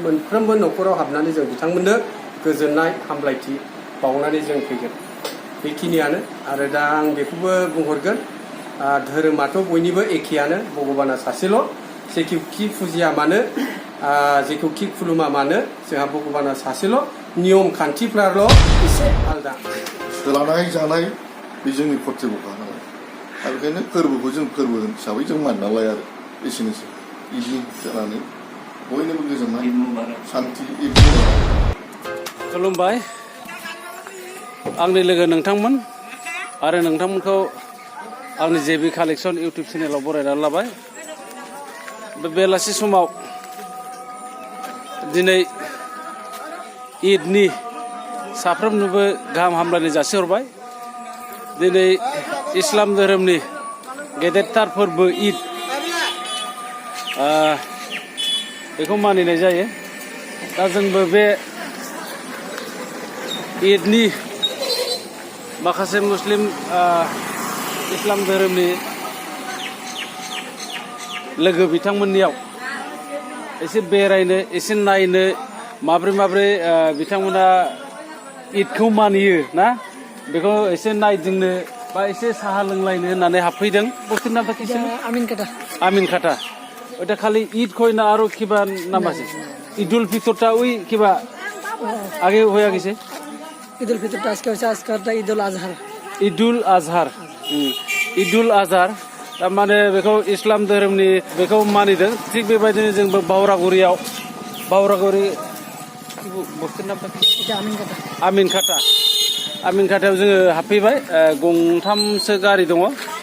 मोनफ्रोमबो न'खराव हाबनानै जों बिथांमोननो गोजोननाय हामलायथि बावनानै जों फैगोन बेखिनियानो आरो दा आं बेखौबो बुंहरगोन धोरोमाथ' बयनिबो एखेयानो भगबाना सासेल' जेखौखि फुजिया मानो जेखौखि खुलुमा मानो जोंहा भगबाना सासेल' नियम खान्थिफ्राल' एसे आलदा सोलानाय जानाय बे जोंनि कर्तब्यखा नालाय आरो बेखायनो फोरबोखौ जों फोरबो हिसाबै जों मानिना लायो आरो एसेनोसै इदि जानानै बयनोबो गोजोननाय सान्थि खुलुमबाय आंनि लोगो नोंथांमोन आरो नोंथांमोनखौ आंनि जेबि कालेक्सन इउटुब चेनेलाव बरायनानै लाबाय बे बेलासि समाव दिनै ईदनि साफ्रोमनोबो गाहाम हामलायनाय जासिहरबाय दिनै इस्लाम धोरोमनि गेदेरथार फोरबो ईद बेखौ मानिनाय जायो दा जोंबो बे ईदनि माखासे मुस्लिम इस्लाम धोरोमनि लोगो बिथांमोननियाव एसे बेरायनो एसे नायनो माब्रै बिथांमोना ईदखौ मानियो ना बेखौ एसे नायदिंनो बा एसे साहा लोंलायनो होननानै हाबफैदों बस्तिর নামটা কি ছিল আমিন কাটা ওটা খালি ঈদ কই না আরো কিবা নাম আছে ঈদুল ফিতরটা ওই কিবা আগে হয়ে গেছে ঈদুল ফিতরটা আজকে হচ্ছে আজকেরটা ঈদুল আজহার ঈদুল আজহার মানে बेखौ इस्लाम धोरोमनि बेखौ मानिदों थिग बेबायदिनो जोंबो बावरागुरि बस्तिর नामটা आमिन काटायाव जोङो हाबफैबाय गंथामसो गारि दङ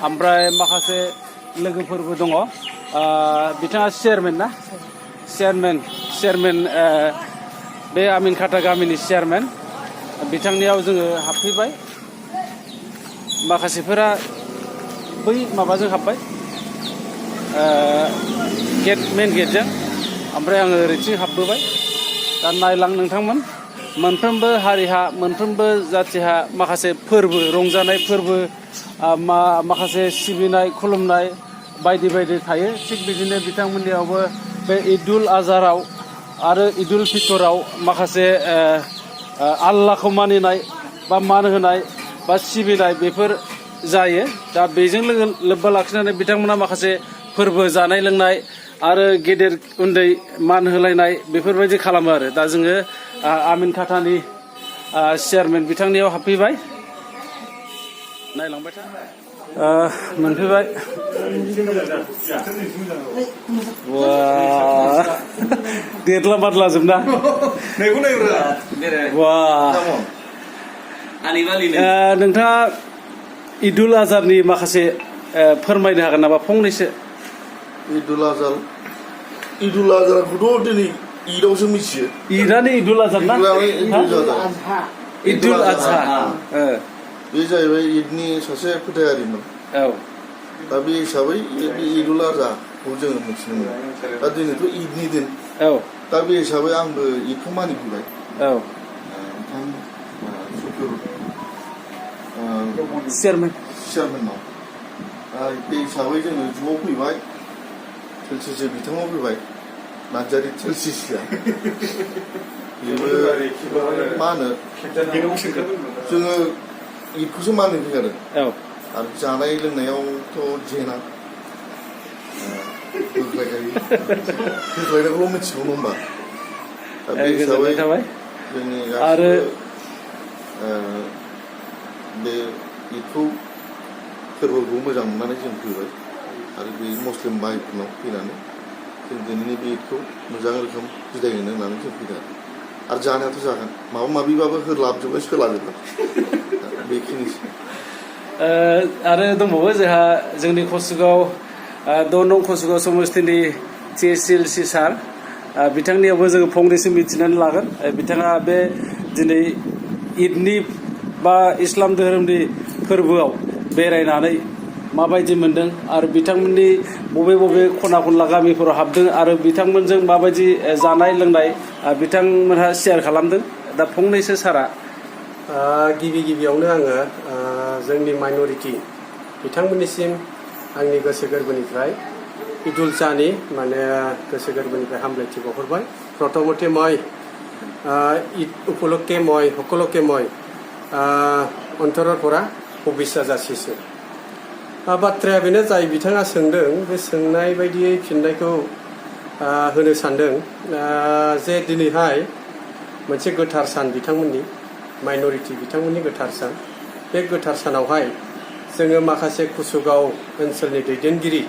ओमफ्राय माखासे लोगोफोरबो दङ बिथाङा चेयारमेन बे आमिन काटा गामिनि चेयारमेन बिथांनियाव जोङो हाबफैबाय माखासेफोरा बै माबाजों हाबबाय मेन गेटजों ओमफ्राय आङो ओरैथिं हाबबोबाय दा नायलां नोंथांमोन मोनफ्रोमबो हारिहा मोनफ्रोमबो जाथिहा माखासे फोरबो रंजानाय फोरबो माखासे सिबिनाय खुलुमनाय बायदि थायो थिग बिदिनो बिथांमोननियावबो बे ঈদুল আজহাराव आरो ঈদুল फितराव माखासे आल्लाहखौ मानिनाय बा मान होनाय बा सिबिनाय बेफोर जायो दा बेजों लोब्बा लाखिनानै बिथांमोना माखासे फोरबो जानाय लोंनाय आरो गेदेर उन्दै मान होलायनाय बेफोरबायदि खालामो आरो दा जोङो आमिन काटानि चेयारमेन बिथांनियाव हाबफैबाय नायलांबाय था मोनफैबाय देरला बादला जोबना नोंथाङा ঈদুল আজহারनि माखासे फोरमायनो हागोन नामा फंनैसो ঈদুল আজহারखौथ' दिनै ईदआवसो मिथियो ईदानो ঈদুল আজহার ना ঈদুল আজহা बे जाहैबाय ईदनि सासे फोथायारिमोन दा बे हिसाबै ঈদুল আজহাखौ जोङो मिथिनो मोनो दा दिनैथ' ईदनि दिन दा बे हिसाबै आंबो ईदखौ मानिफैबाय चेयारमेनाव बे हिसाबै जोङो ज'आव फैबाय थेलसिसि बिथाङाव फैबाय नार्जारि थेलसिसिया बेबो मा होनो जोङो ईदखौसो मानिफैखादों आरो जानाय लोंनायावथ' जेना होख्लायनायखौल' मिथिगौ नङा होमबा दा बे हिसाबै जोंनि गासिबो बे ईदखौ फोरबोखौ मोजां मोननानै जों फैबाय आरो बे मुस्लिम भाइफोरनाव फैनानै जों दिनैनि बे ईदखौ मोजां रोखोम बिदाय होनो होननानै जों फैदों आरो जानायाथ' जागोन माबा माबिबाबो होलाबजोबगोन सोलाजोबगोन बेखिनिसै आरो दंबावो जोंहा जोंनि कसुगाव 2 नं कसुगाव समस्तिनि TSLC सार बिथांनियावबो जोङो फंनैसो मिथिनानै लागोन बिथाङा बे दिनै ईदनि बा इस्लाम धोरोमनि फोरबोआव बेरायनानै माबायदि मोनदों आरो बिथांमोननि बबे खना खनला गामिफोराव हाबदों आरो बिथांमोनजों माबायदि जानाय लोंनाय बिथांमोनहा शेयार खालामदों दा फंनैसो सारा गिबियावनो आङो जोंनि माइनरिटि बिथांमोननिसिम आंनि गोसो गोरबोनिफ्राय ঈদুল আজহাनि माने गोसो गोरबोनिफ्राय हामलायथि बावहरबाय প্ৰথমতে মই ঈদ উপলক্ষে মই সকলোকে মই অন্তৰৰ পৰা শুভেচ্ছা যাচিছোঁ। बाथ्राया बेनो जाय बिथाङा सोंदों बे सोंनाय बायदियै फिननायखौ होनो सानदों जे दिनैहाय मोनसे गोथार सान बिथांमोननि माइन'रिटि बिथांमोननि गोथार सान बे गोथार सानावहाय जोङो माखासे कुसुगाव ओनसोलनि दैदेनगिरि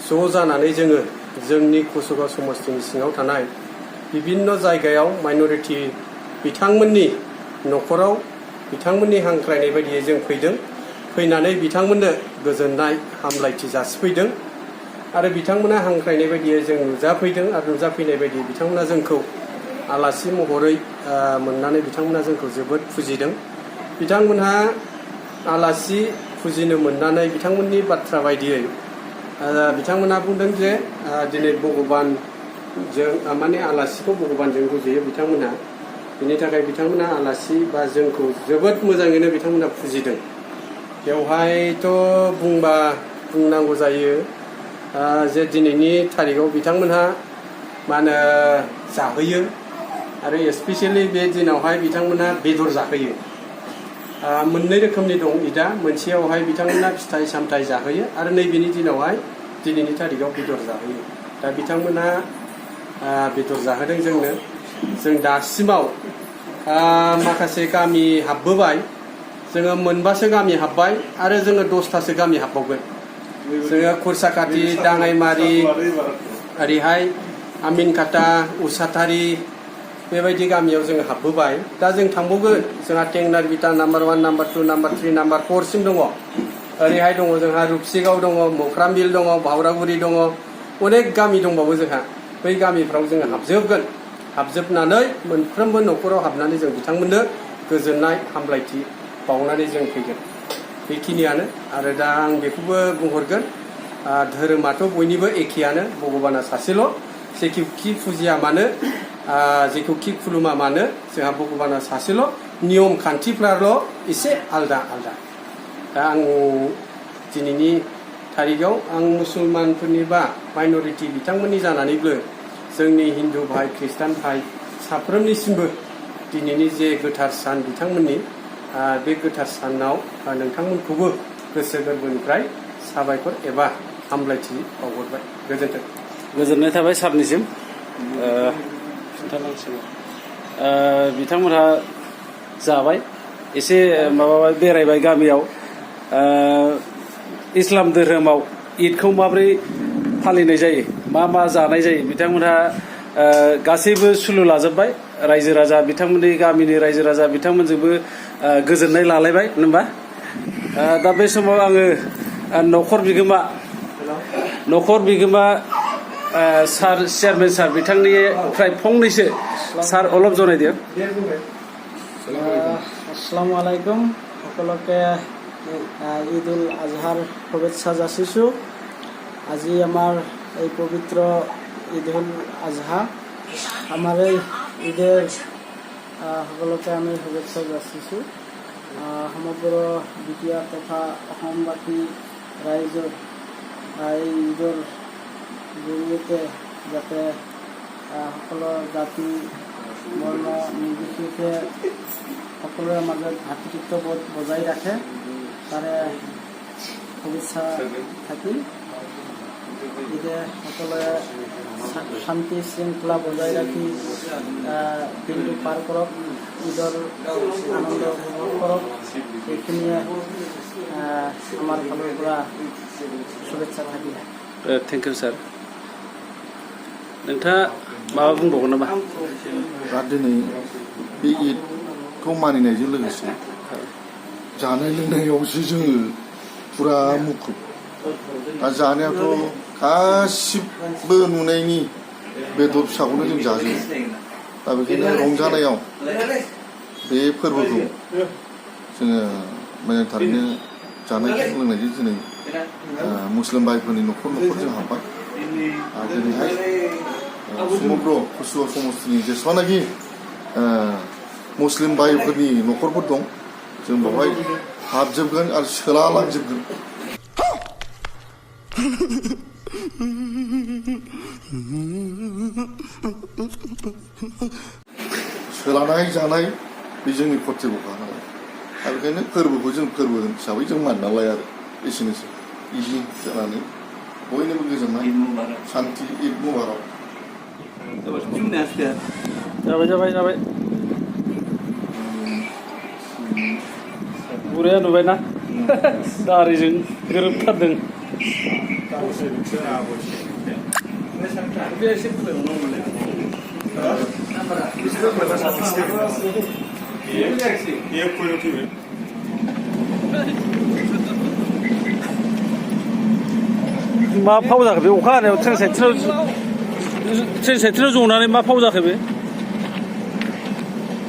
ज' जानानै जोङो जोंनि कुसुगाव समस्तिनि सिङाव थानाय बिभिन्न जायगायाव माइन'रिटि बिथांमोननि न'खराव बिथांमोननि हांख्रायनाय बायदियै जों फैदों। फैनानै बिथांमोननो गोजोननाय हामलायथि जासिफैदों आरो बिथांमोना हांख्रायनाय बायदियै जों नुजाफैदों आरो नुजाफैनाय बायदि बिथांमोना जोंखौ आलासि महरै मोननानै बिथांमोना जोंखौ जोबोद फुजिदों। बिथांमोनहा आलासि फुजिनो मोननानै बिथांमोननि बाथ्रा बायदियै बिथांमोना बुंदों जे दिनै भगबानजों माने आलासिखौ भगबानजों रुजुयो बिथांमोनहा। बिनि थाखाय बिथांमोना आलासि बा जोंखौ जोबोद मोजाङैनो बिथांमोना फुजिदों। बेवहायथ' बुंनांगौ जायो जे दिनैनि थारिखआव बिथांमोनहा मा होनो जाहोयो आरो स्पेसियेलि बे दिनावहाय बिथांमोनहा बेदर जाहोयो। मोननै रोखोमनि दं ईदा, मोनसेयावहाय बिथांमोना फिथाइ सामथाइ जाहोयो आरो नैबेनि दिनावहाय दिनैनि थारिखआव बेदर जाहोयो। दा बिथांमोनहा बेदर जाहोदों जोंनो। जों दासिमाव माखासे गामि हाबबोबाय, जोङो मोनबासो गामि हाबबाय आरो जोङो 10थासो गामि हाबबावगोन। जोङो खुरसाखाथि, दाङाइमारि, ओरैहाय आमिनखाता, उसाथारि बेबायदि गामियाव जोङो हाबबोबाय। दा जों थांबावगोन। जोंहा टेंनारबिथा नाम्बार 1, नाम्बार 2, नाम्बार 3, नाम्बार 4 सिम दङ। ओरैहाय दङ जोंहा रुपसिगाव दङ, मोख्रामबिल दङ, भावरागुरि दङ, अनेक गामि दंबावो जोंहा। बै गामिफ्राव जोङो हाबजोबगोन। हाबजोबनानै मोनफ्रोमबो न'खराव हाबनानै जों बिथांमोननो गोजोननाय हामलायथि बावनानै जों फैगोन। बेखिनियानो। आरो दा आं बेखौबो बुंहरगोन, धोरोमाथ' बयनिबो एखेयानो, भगबाना सासेल'। जेखौखि फुजिया मानो, जेखौखि खुलुमा मानो, जोंहा भगबाना सासेल'। नियम खान्थिफ्राल' एसे आलदा आलदा। दा आं दिनैनि थारिखआव आं मुसलमानफोरनि बा माइन'रिटि बिथांमोननि जानानैबो जोंनि हिन्दु भाइ, ख्रिस्टान भाइ साफ्रोमनिसिमबो दिनैनि जे गोथार सान बिथांमोननि बे गोथार सानाव नोंथांमोनखौबो गोसो गोरबोनिफ्राय साबायखर एबा हामलायथि बावहरबाय। गोजोन्थों। गोजोननाय थाबाय सारनिसिम। बिथांमोनहा जाबाय, एसे माबाबाय, बेरायबाय गामियाव। इस्लाम धोरोमाव ईदखौ माबोरै फालिनाय जायो, मा मा जानाय जायो, बिथांमोनहा गासैबो सुलु लाजोबबाय। रायजो राजा, बिथांमोननि गामिनि रायजो राजा बिथांमोनजोंबो गोजोननाय लालायबाय, नङा? दा बे समाव आङो न'खर बिगोमा सार चेयारमेन सार बिथांनिफ्राय फंनैसो सार অলপ জনাই দিয়ক। আসসালামু আলাইকুম। সকলোকে ঈদ উল আজহাৰ শুভেচ্ছা যাচিছোঁ। আজি আমাৰ এই পবিত্ৰ ঈদ উল আজহা, আমাৰ এই ঈদের সকলোকে আমি শুভেচ্ছা যাচিছোঁ। সমগ্ৰ বিটিয়া তথা অসমবাসী ৰাইজৰ এই ঈদৰ জৰিয়তে যাতে সকলো জাতি বৰ্ণ নিৰ্বিশেষে সকলোৰে মাজত ভাতৃত্ববোধ বজাই ৰাখে, তাৰে শুভেচ্ছা থাকিল। ঈদে সকলোৱে শান্তি শৃংখলা বজাই ৰাখি দিনটো পাৰ কৰক, ঈদৰ আনন্দ উপভোগ কৰক। এইখিনিয়ে আমাৰ ফালৰ পৰা শুভেচ্ছা থাকিল। थेंक इउ सार। नोंथाङा माबा बुंबावगोन नामा? दा दिनै बे ईदखौ मानिनायजों लोगोसे जानाय लोंनायावसो जोङो फुरा मुखुब। दा जानायाथ' गासिबो नुनायनि बेदर फिसाखौनो जों जाजोबो। दा बेखायनो रंजानायाव बे फोरबोखौ जोङो मोजांथारैनो जानायजों लोंनायजों दिनै मुस्लिम भाइफोरनि न'खर जों हाबबाय। दिनैहाय समग्र कुसुगाव समस्तिनि जेसेबांनाखि मुस्लिम भाइफोरनि न'खरफोर दं, जों बेवहाय हाबजोबगोन आरो सोलालांजोबगोन। सोलानाय जानाय बे जोंनि कर्तब्यखा नालाय आरो बेखायनो फोरबोखौ जों फोरबो हिसाबै जों मानिना लायो आरो एसेनोसै इदनि जानानै बयनोबो गोजोननाय शान्ति ईद मुबारक जाबाय बुराया नुबायना दारिजों गोरोबथारदों मा फाव जाखो बे अखा हानायाव ट्रेन साइथिनाव जनानै मा फाव जाखो बे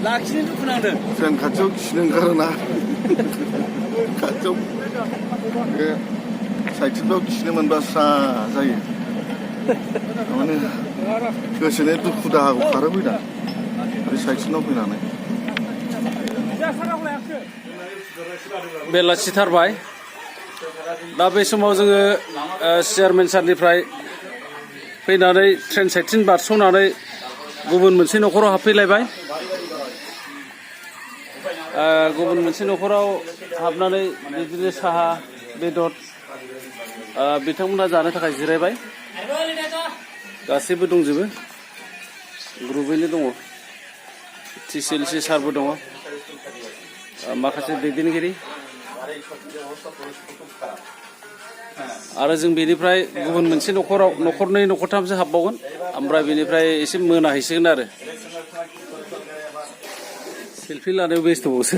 लाखिनो दुखु नांदों ट्रेन खाथियाव खिनो ओंखारोना खाथियाव बे साइथिनफ्राव खिनो मोनबा स्रा जायो माने गोसोनि दुखु दाहाखौ खारहोफैदा बे साइथिनाव फैनानै बेलासिथारबाय दा बे समाव जोङो चेयारमेन सारनिफ्राय फैनानै ट्रेन साइथिन बारस'नानै गुबुन मोनसे न'खराव हाबफैलायबाय गुबुन मोनसे न'खराव हाबनानै बिदिनो साहा बेदर बिथांमोना जानो थाखाय जिरायबाय गासैबो दंजोबो ग्रुपैनो दङ TCLC सारबो दङ माखासे दैदेनगिरि आरो जों बेनिफ्राय गुबुन मोनसे न'खराव न'खरनै न'खरथामसो हाबबावगोन ओमफ्राय बेनिफ्राय एसे मोनाहैसिगोन आरो सेलफि लानायाव बेस्थ'बावसो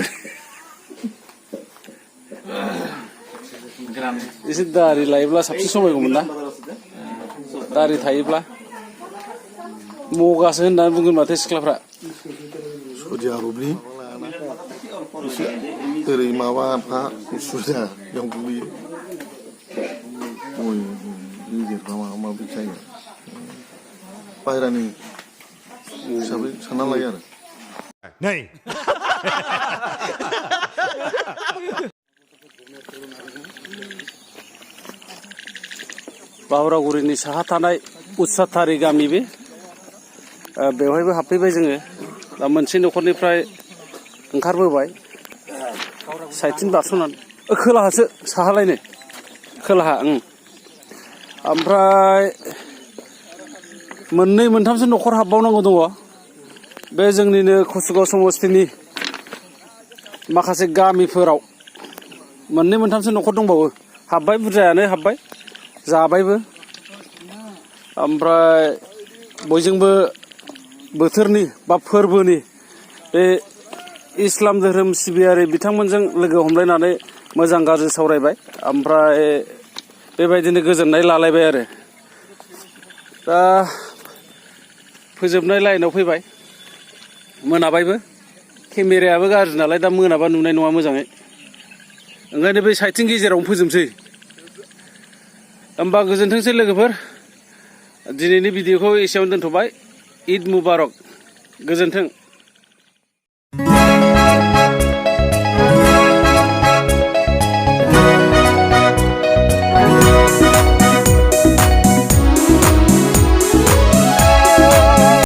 एसे दारि लायोब्ला साबसिन समायगौमोन ना दारि थायोब्ला मगासो होननानै बुंगोन माथो सिख्लाफ्रा सौदि आरबनि एसे ओरै माबाफ्रा उसुबिदा बेयाव गोलैयो गय गिदिरफ्रा माबा माबि जायो बाहेरानि हिसाबै सानना लायो आरो बावरागुरिनि साहा थानाय उत्साथारि गामि बे बेवहायबो हाबफैबाय जोङो दा मोनसे न'खरनिफ्राय ओंखारबोबाय साइथिन बारस'नानै खोलाहासो साहालायनो खोलाहा ओमफ्राय मोननै मोनथामसो न'खर हाबबावनांगौ दङ बे जोंनिनो कसुगाव समस्थिनि माखासे गामिफोराव मोननै मोनथामसो न'खर दंबावो हाबबाय बुरजायानो हाबबाय जाबायबो ओमफ्राय बयजोंबो बोथोरनि बा फोरबोनि बे इस्लाम धोरोम सिबियारि बिथांमोनजों लोगो हमलायनानै मोजां गाज्रि सावरायबाय ओमफ्राय बेबायदिनो गोजोननाय लालायबाय आरो दा फोजोबनाय लाइनाव फैबाय मोनाबायबो केमेरायाबो गाज्रि नालाय दा मोनाबा नुनाय नङा मोजाङै ओंखायनो बे साइथिं गेजेरावनो फोजोबसै होमबा गोजोनथोंसै लोगोफोर दिनैनि भिडिअखौ एसेयावनो दोनथ'बाय ईद मुबारक गोजोन्थों